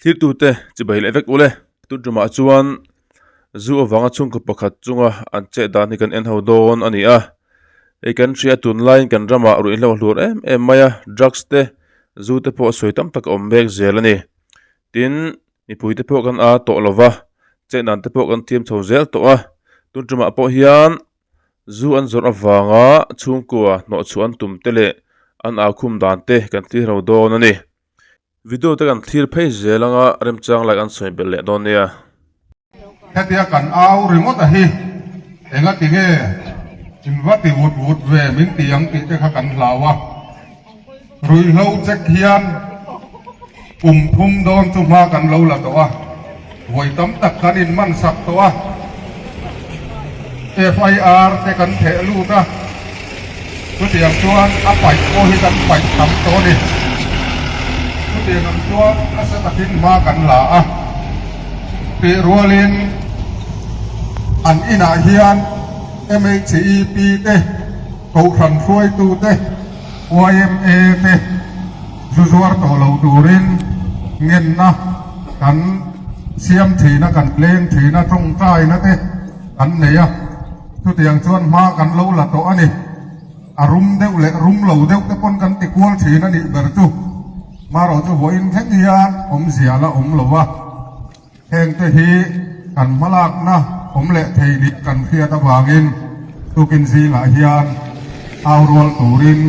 Thirtute chibai leh vek ule. Tun tumah chuan zu avanga chhungkaw pakhat chunga an chet dan hi kan en ho dawn a ni a. Hei kan hria tunlaiin kan ramah ruihhlo a hlur em em mai a, drugs te zu te pawh sawi tam tak a awm mek zel a ni. Tin, mipui te pawh kan a tawh lo va, chet dan te pawh kan thiam chho zel tawh a. Tun tumah pawh hian Zu an zawrh avanga chhungkua hnawhchhuah an tum te leh an au khum dan te kan thlir ho dawn a ni. Video te kan thlir phei zel anga remchang lai an sawi belh leh dawn nia. Hetia kan au ringawt a hi enga ti nge in va ti vut vut ve min ti ang tih te kha kan hlau a. Ruihhlo check hian kum thum dawn chu hma kan lo la tawh a, vawi tam tak kan inman sak tawh a, FIR te kan theh lut a, chutiang chuan a paih pawh hi kan paih tam tawh a ni. Chutiang ang chuan nasa takin hma kan la a, tih rualin an inah hian MHEP te, Kohhran hruaitute, yma te zu zuar tawh lo turin ngenna kan siam thin a, kan leng thin a, tawngtaina te kan nei a, chutiang chuan hma kan lo la tawh a ni. A rum deuh leh rum lo deuh te pawn kan ti kual thin a nih ber chu. Marawh chu vawiin thleng hian awmzia la awm lo va. Hengte hi kan hmalakna awm leh thei nih kan hriat avangin tukin zingah hian au rual turin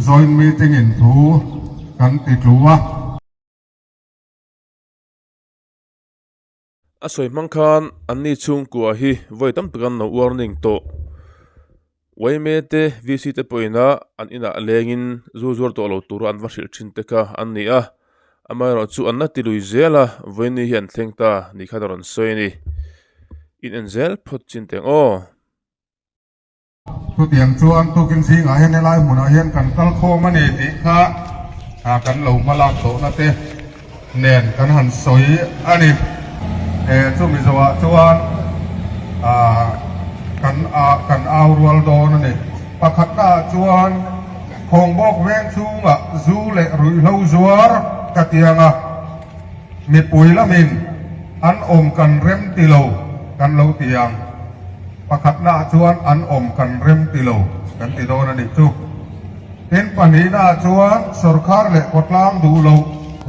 joint meeting in thu kan ti tlu a. A sawi hmang khan anni chhungkua hi vawi tam tak an lo warning tawh. Yma te VC te pawhin a an inah lengin zu zuar tawh lo tura an va hrilh thin te kha an ni a, amaherawh chu an la ti lui zel a, vawiin hi an thleng ta ni khan a rawn sawi a ni. In en zel phawt chin teng aw. Chutiang chuan tukin zingah hian helai hmunah hian kan kal khawm a ni tih kha kan lo hmalak tawhna te nen kan han sawi a ni. Chumi zawhah chuan kan kan au rual dawn a ni. Pakhatnaah chuan Khawngbawk veng chhungah zu leh ruihhlo zuar ka tiang a, mipui lamin an awm kan rem ti lo kan lo ti ang. Pakhatnaah chuan an awm kan rem ti lo kan ti dawn a nih chu. Tin, pahnihnaah chuan sawrkar leh khawtlang duh loh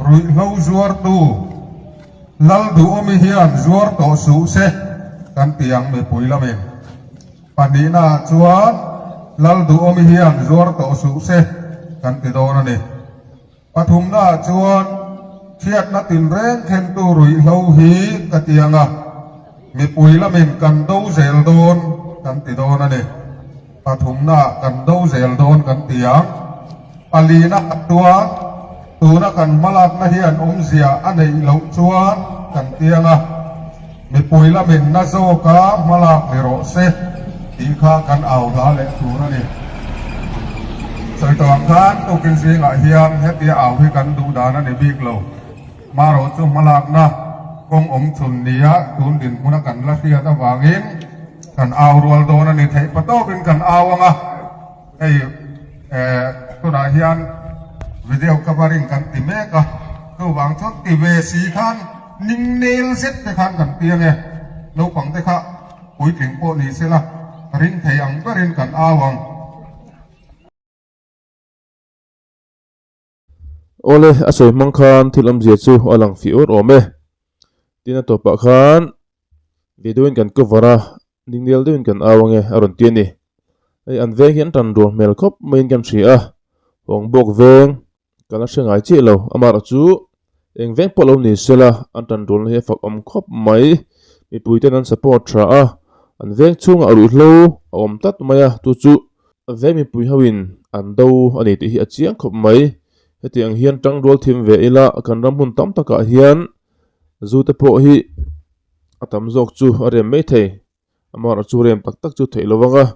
ruihhlo zuartu Lal Duhawmi hian zuar tawh suh se kan ti ang mipui lamin. Pahnihnaah chuan Lal Duhawmi hian zuar tawh suh se kan ti dawn a ni. Pathumnaah chuan chhiatna tinreng thlentu ruihhlo hi ka ti ang a, mipui lamin kan do zel dawn kan ti dawn a ni. Pathumnaah kan do zel dawn kan ti ang. Palina chuan tuna kan hmalakna hian awmzia a neih loh chuan kan ti ang a, mipui lamin na zawka hmalak ni rawh se tih kha kan au hla leh tur a ni. Sawi tawh ang khan tukin zingah hian hetia au hi kan duh dan a ni bik lo. Marawh chu hmalakna kawng awm chhun nia tun dinhmuna kan la hriat avangin kan au rual dawn a ni theih patawpin kan au ang a, hei tunah hian video covering kan ti mek a, chuvang chuan ti ve si khan ning nel zet te khan kan ti ang e, naupang te kha puitling pawh ni sela ring thei ang berin kan au ang. Awle, a sawi hmang khan thil awmzia chu a lang fih ur awm e. Tin a tawpah khan video in kan cover a, ningnel deuhin kan au ange a rawn ti a ni. Hei an veng hi an tan rual hmel khawp maiin kan hria a, hawng bawk veng ka la hre ngai chiah lo. Amaherawh chu eng veng pawh lo ni sela an tan rualna hi a fak awm khawp mai. Mipui ten an support tha a, an veng chhungah ruihhlo a awm tlat mai a, chu chu Veng mipui hoin an do a ni tih hi a chiang khawp mai. Heti ang hian tangrual thim ve ila kan ram hmun tam takah hian zu te pawh hi a tam zawk chu a rem mai thei. Amaherawhchu chu rem tak tak chu theih lo vang a.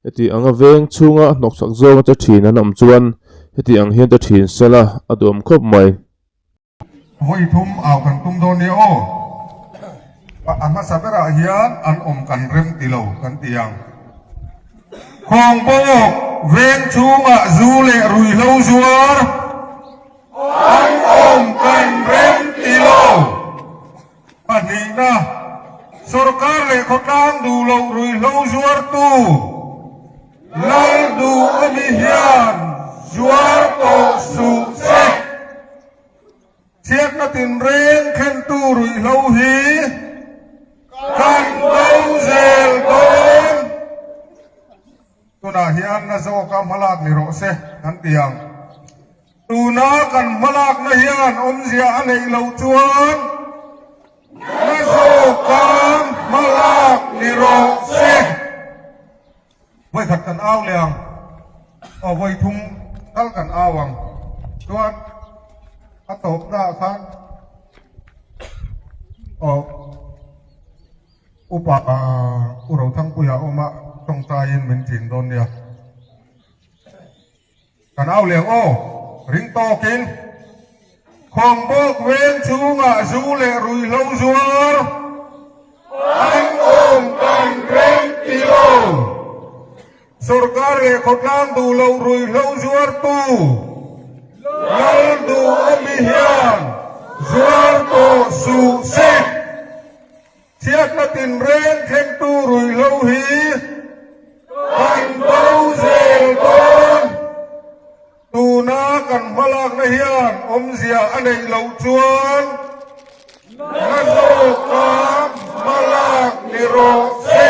Heti anga veng chhunga hnawksak zawnga che thin an awm chuan heti ang hian che thin sela a duhawm khawp mai. Vawi thum au kan tum dawn nia aw. A hmasa berah hian an awm kan rem ti lo kan ti ang. Khawngbawk veng chhungah zu leh ruihhlo zuar. An awm kan rem ti lo. Pahnihna, Sorkar leh khawtlang duh loh ruihhlo zuartu Lal duh ami hian zuar tawh suh se. Chhiatna tinreng thlentu ruihhlo hi kan do zel dawn. Tunah hian na zawka hmalak ni rawh se kan ti ang. Tuna kan hmalakna hian awmzia a neih loh chuan na zawka hmalak ni rawh se. Vawikhat kan au leh ang, aw vawithum kal kan au ang. Chuan a tawpna ah khan aw upa U Rothangpuia awm a tawngtaiin min ṭin dawn nia. Kan au leh ang aw, ring tawkin Khawngbawk veng chhungah zu leh ruihhlo zuar an awm kan reng ti lo. Sorkar leh khawtlang duh loh ruihhlo zuartu Lal duh ami hian zuar tawh suh se. Chhiatna tinreng thlengtu ruihhlo hi kan bo zel dawn. Tuna kan hmalakna hian awmzia a neih loh chuan na zawka hmalak ni rawh se.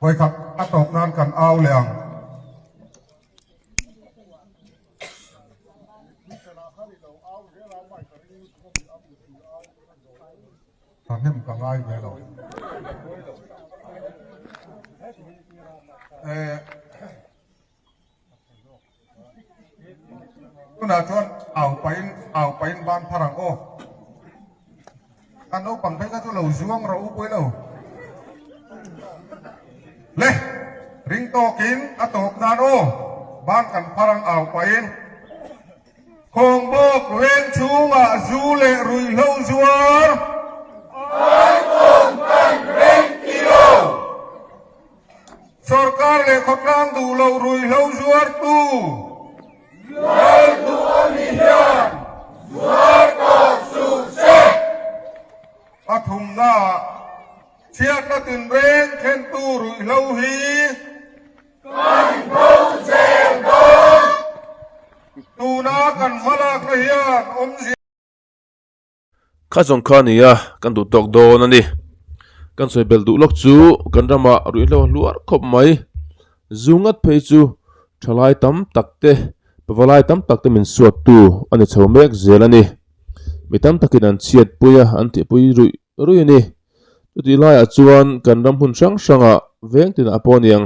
Vawikhat a tawp nan kan au leh ang. Thahnem ka ngai ve lo. Tunah chuan au pahin au pahin ban phar ang aw. Kan naupang phei kha chu lo zuang rawh u pawilo. Le, ring tawkin a tawp nan aw, ban kan phar ang au pahin. Khawngbawk veng chhungah zu leh ruihhlo zuar. An awm kan reng ti lo. Sorkar leh khawtlang duh loh ruihhlo zuartu Lal duh a ni hian zuar tawh suh se. Pathumnaah chhiatna tinreng thlentu ruihhlo hi kan bo zel dawn. Tuna kan hmalakna hian awmzia. Kha zawng kha nia kan duh tawk dawn a ni. Kan sawi belh duh lawk chu kan ramah ruihhlo a hluar khawp mai. Zu ngat phei chu thalai tam tak te, pavalai tam tak te min suattu a ni chho mek zel a ni. Mi tam takin an chhiatpui a, an tihpui ruih ruih a ni. Chutih laiah chuan kan ram hmun hrang hrangah veng tinah pawh a niang.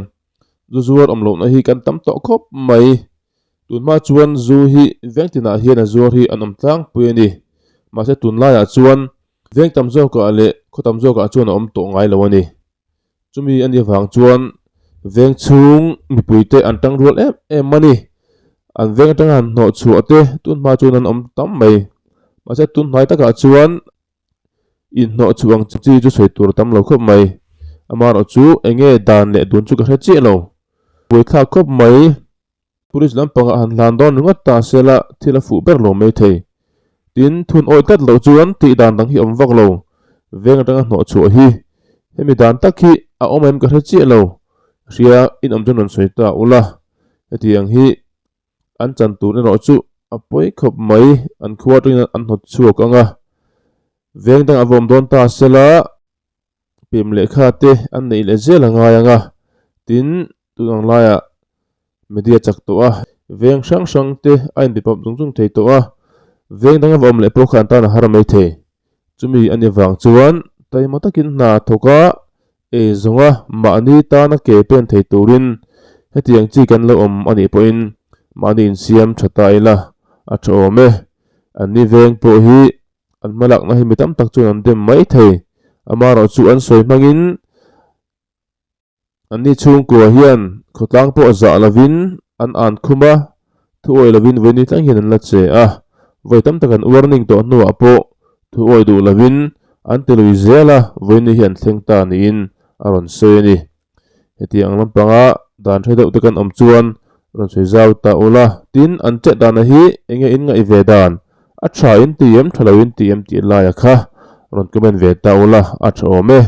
Zu zuar awm lohna hi kan tam tawh khawp mai. Tunhma chuan zu hi veng tinah hian a zuar hi an awm tlangpui a ni. Mahse tunlaiah chuan veng tam zawkah leh khaw tam zawkah chuan a awm tawh ngai lo a ni. Chumi a nih avang chuan veng chhung mipuite an tang rual em em a ni. An veng atanga han hnawh chhuah te tunhma chuan an awm tam mai. Mahse tunhnai takah chuan Inhnawh chhuh ang chi chu sawi tur a tam lo khawp mai. Amaherawh chu eng nge dan leh dun chu ka hre chiah lo. Buaithlak khawp mai. Police lampangah han hlan dawn ringawt ta sela thil a fuh ber lo mai thei. Tin, thun awih tlat loh chuan tih dan dang hi a awm vak lo. Veng atanga hnawh chhuah hi hemi dan tak hi a awm em ka hre chiah lo. Hria inawm chuan rawn sawi ta ula. Hetiang hi An chan tur erawh chu a pawi khawp mai, an khua atangin an hnawt chhuak ang a, veng dang a vawm dawn ta sela pem lehkha te an neih leh zel a ngai ang a, tin tun ang laiah media chak tawh a, veng hrang hrang te a inbe pawp zung zung thei tawh a, veng dang a va awm leh pawh kha an tan a har mai thei. Chumi a ni vang chuan taima takin hna thawk a, ei zawnga mahni tana ke pen thei turin hetiang chi kan lo awm a nih pawhin mahni insiam tha ta ila a tha awm e. Anni veng pawh hi an hmalakna hi mi tam tak chuan an dem mai thei. Amaherawh chu an sawi hmangin Anni chhungkua hian khawtlang pawh zah lovin an an khum a, thu awih lovin vawiin tlang hian an la che a. Vawi tam tak an warning tawh hnuah pawh thu awih duh lovin an ti lui zel a, vawiin hi an thleng ta niin a rawn sawi a ni. Hetiang ang lampanga dan hre deuh te kan awm chuan Rawn sawi zau ta ula, tin an chet dana hi enge in ngaih ve dan, a tha in ti em tha lo in ti em tih laia kha rawn comment ve ta ula a tha awm e.